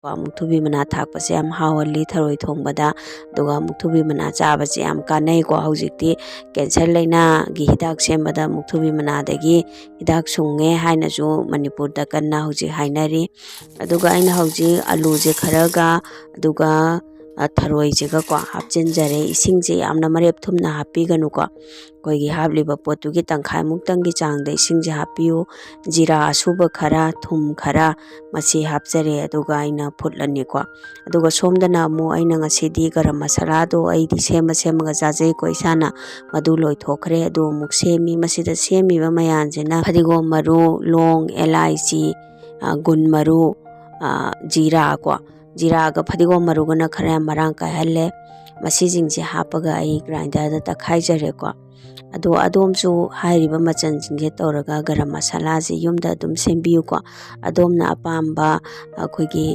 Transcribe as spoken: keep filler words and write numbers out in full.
ꯀꯣ, ꯃꯨꯛꯊ꯭ꯔꯨꯕꯤ ꯃꯅꯥ ꯊꯥꯛꯄꯁꯦ ꯌꯥꯝ ꯍꯥꯎꯍꯜꯂꯤ ꯊꯔꯣꯏ ꯊꯣꯡꯕꯗ꯫ ꯑꯗꯨꯒ ꯃꯨꯛꯊ꯭ꯔꯨꯕꯤ ꯃꯅꯥ ꯆꯥꯕꯁꯦ ꯌꯥꯝ ꯀꯥꯟꯅꯩꯀꯣ꯫ ꯍꯧꯖꯤꯛꯇꯤ ꯀꯦꯟꯁꯔ ꯂꯥꯏꯅꯥꯒꯤ ꯍꯤꯗꯥꯛ ꯁꯦꯝꯕꯗ ꯃꯨꯛꯊ꯭ꯔꯨꯕꯤ ꯃꯅꯥꯗꯒꯤ ꯍꯤꯗꯥꯛ ꯁꯨꯡꯉꯦ ꯍꯥꯏꯅꯁꯨ ꯃꯅꯤꯄꯨꯔꯗ ꯀꯟꯅ ꯍꯧꯖꯤꯛ ꯍꯥꯏꯅꯔꯤ꯫ ꯑꯗꯨꯒ ꯑꯩꯅ ꯍꯧꯖꯤꯛ ꯑꯂꯨꯁꯦ ꯈꯔꯒ, ꯑꯗꯨꯒ, ꯑ, ꯊꯔꯣꯏꯁꯤꯒꯀꯣ ꯍꯥꯞꯆꯤꯟꯖꯔꯦ꯫ ꯏꯁꯤꯡꯁꯦ ꯌꯥꯝꯅ ꯃꯔꯦꯞ ꯊꯨꯝꯅ ꯍꯥꯞꯄꯤꯒꯅꯨꯀꯣ꯫ ꯑꯩꯈꯣꯏꯒꯤ ꯍꯥꯞꯂꯤꯕ ꯄꯣꯠꯇꯨꯒꯤ ꯇꯪꯈꯥꯏꯃꯨꯛꯇꯪꯒꯤ ꯆꯥꯡꯗ ꯏꯁꯤꯡꯁꯦ ꯍꯥꯞꯄꯤꯌꯨ꯫ ꯖꯤꯔꯥ ꯑꯁꯨꯕ ꯈꯔ, ꯊꯨꯝ ꯈꯔ, ꯃꯁꯤ ꯍꯥꯞꯆꯔꯦ꯫ ꯑꯗꯨꯒ ꯑꯩꯅ ꯐꯨꯠꯂꯅꯤꯀꯣ꯫ ꯑꯗꯨꯒ ꯁꯣꯝꯗꯅ ꯑꯃꯨꯛ ꯑꯩꯅ ꯉꯁꯤꯗꯤ ꯒꯔꯝ ꯃꯁꯥꯂꯥꯗꯣ ꯑꯩꯗꯤ ꯁꯦꯝꯃ ꯁꯦꯝꯃꯒ ꯆꯥꯖꯩꯀꯣ ꯏꯁꯥꯅ꯫ ꯃꯗꯨ ꯂꯣꯏꯊꯣꯛꯈ꯭ꯔꯦ꯫ ꯑꯗꯨ ꯑꯃꯨꯛ ꯁꯦꯝꯃꯤ꯫ ꯃꯁꯤꯗ ꯁꯦꯝꯃꯤꯕ ꯃꯌꯥꯝꯁꯤꯅ ꯐꯗꯤꯒꯣꯝ ꯃꯔꯨ, ꯂꯣꯡ, ꯑꯦꯂꯥꯏꯆꯤ, ꯑ, ꯒꯨꯟ ꯃꯔꯨ, ꯑ, ꯖꯤꯔꯥ ꯀꯣ꯫ ꯖꯤꯔꯥꯒ ꯐꯗꯤꯒꯣꯝ ꯃꯔꯨꯒꯅ ꯈꯔ ꯌꯥꯝ ꯃꯔꯥꯡ ꯀꯥꯏꯍꯜꯂꯦ꯫ ꯃꯁꯤꯁꯤꯡꯁꯦ ꯍꯥꯞꯄꯒ ꯑꯩ ꯒ꯭ꯔꯥꯏꯟꯗꯔꯗ ꯇꯛꯈꯥꯏꯖꯔꯦꯀꯣ꯫ ꯑꯗꯣ ꯑꯗꯣꯝꯁꯨ ꯍꯥꯏꯔꯤꯕ ꯃꯆꯜꯁꯤꯡꯁꯦ ꯇꯧꯔꯒ ꯒꯔꯝ ꯃꯁꯥꯂꯥꯁꯦ ꯌꯨꯝꯗ ꯑꯗꯨꯝ ꯁꯦꯝꯕꯤꯌꯨꯀꯣ꯫ ꯑꯗꯣꯝꯅ ꯑꯄꯥꯝꯕ ꯑꯩꯈꯣꯏꯒꯤ